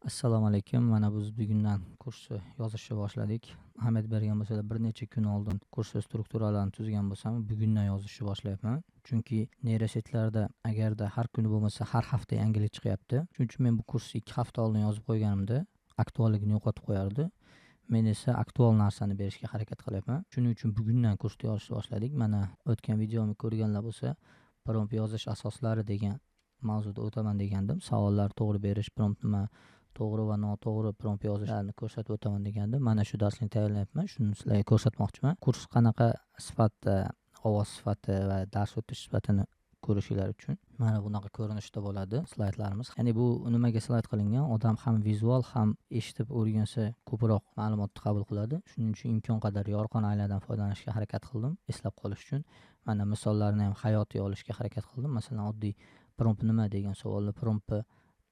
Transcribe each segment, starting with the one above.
Assalomu alaykum. Mana biz bugundan kursni yozishni boshladik. Ahamiyat bergan bo'lsanglar, bir necha kun oldin kurs strukturalarini tuzgan bo'lsam, bugundan yozishni boshlayapman. Chunki нейросеть larda agarda har kuni bo'lmasa, har hafta yangilik chiqyapti. Shuning uchun men bu kursni 2 hafta oldin yozib qo'yganimda aktualligini yo'qotib qo'yardi. Men esa aktual narsani berishga harakat qilyapman. Shuning uchun bugundan kursni yozishni boshladik. Mana o'tgan videomni ko'rganlar bo'lsa, prompt yozish asoslari degan mavzuda o'taman degandim. Savollar to'g'ri berish, prompt nima, to'g'ri va noto'g'ri prompt yozishlarni ko'rsatib o'taman degandim. Mana shu darslikni tayyorlayapman. Shuni sizlarga ko'rsatmoqchiman. Kurs qanaqa sifatda, ovoz sifati va dars o'tish sifatini ko'rishinglar uchun mana bunaqa ko'rinishda bo'ladi slaydlarimiz. Ya'ni bu nimaga slayd qilingan? Odam ham vizual, ham eshitib o'rgansa ko'proq ma'lumotni qabul qiladi. Shuning uchun imkon qadar yorqin aynadan foydalanishga harakat qildim, eslab qolish uchun. Mana misollarni ham hayotiy olishga harakat qildim. Masalan, oddiy prompt nima degan savolni promptni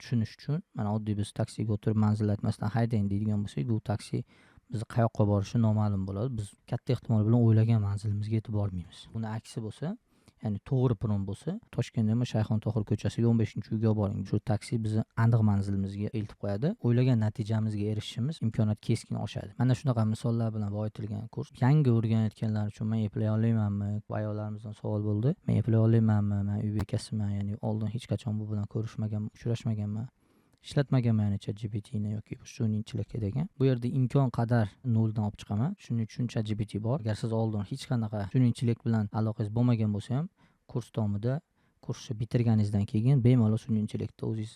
tushunish uchun mana oddiy biz taksiga o'tirib manzil aytmasdan haydang deydigan bo'lsak, bu taksi bizni qayoqqa borishi noma'lum bo'ladi. Biz katta ehtimol bilan o'ylagan manzilimizga yetib bormaymiz. Buni aksi bo'lsa, ya'ni to'g'ri prompt bo'lsa, Toshkentda Shayxon Tohir ko'chasiga 15-uyga boring. Shu taksi bizni aniq manzilimizga eltib qo'yadi. O'ylagan natijamizga erishishimiz imkoniyat keskin oshadi. Mana shunaqa misollar bilan boyitilgan kurs. Yangi o'rganayotganlar uchun men eplay olmaymanmi? Ayollarimizdan savol bo'ldi. Men eplay olmaymanmi? Men uy bekasiman, ya'ni oldin hech qachon bu bilan ko'rishmaganman, uchrashmaganman. Ishlatmaganman, ya'ni ChatGPTni yoki sun'iy intellekt degan. Bu yerda imkon qadar noldan olib chiqaman. Shuning uchun ChatGPT bor. Agar siz oldin hech qanaqa sun'iy intellekt bilan aloqangiz bo'lmagan bo'lsa ham, kurs davomida, kursni bitirganingizdan keyin bemalol sun'iy intellektda o'zingiz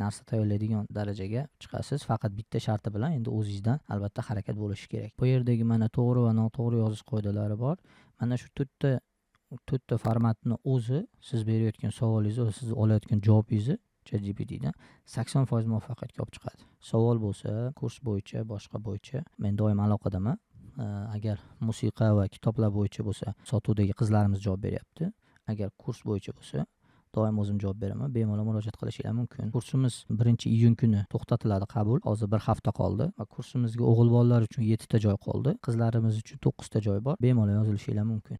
narsa tayyorlaydigan darajaga chiqasiz. Faqat bitta sharti bilan, endi o'zingizdan albatta harakat bo'lishi kerak. Bu yerdagi mana to'g'ri va noto'g'ri yozish qoidalari bor. Mana shu to'rtta formatni o'zi siz berayotgan savolingizni va siz olayotgan javobingizni ChatGPTdan 80% muvaffaqiyatga olib chiqadi. Savol bo'lsa, kurs bo'yicha, boshqa bo'yicha men doim aloqadaman. Agar musiqa va kitoblar bo'yicha bo'lsa, sotuvdagi qizlarimiz javob beryapti. Agar kurs bo'yicha bo'lsa, doim o'zim javob beraman. Bemalol murojaat qilishinglar mumkin. Kursimiz 1-iyun kuni to'xtatiladi qabul. Hozir bir hafta qoldi va kursimizga o'g'il bolalar uchun 7 ta joy qoldi. Qizlarimiz uchun 9 ta joy bor. Bemalol yozilishinglar mumkin.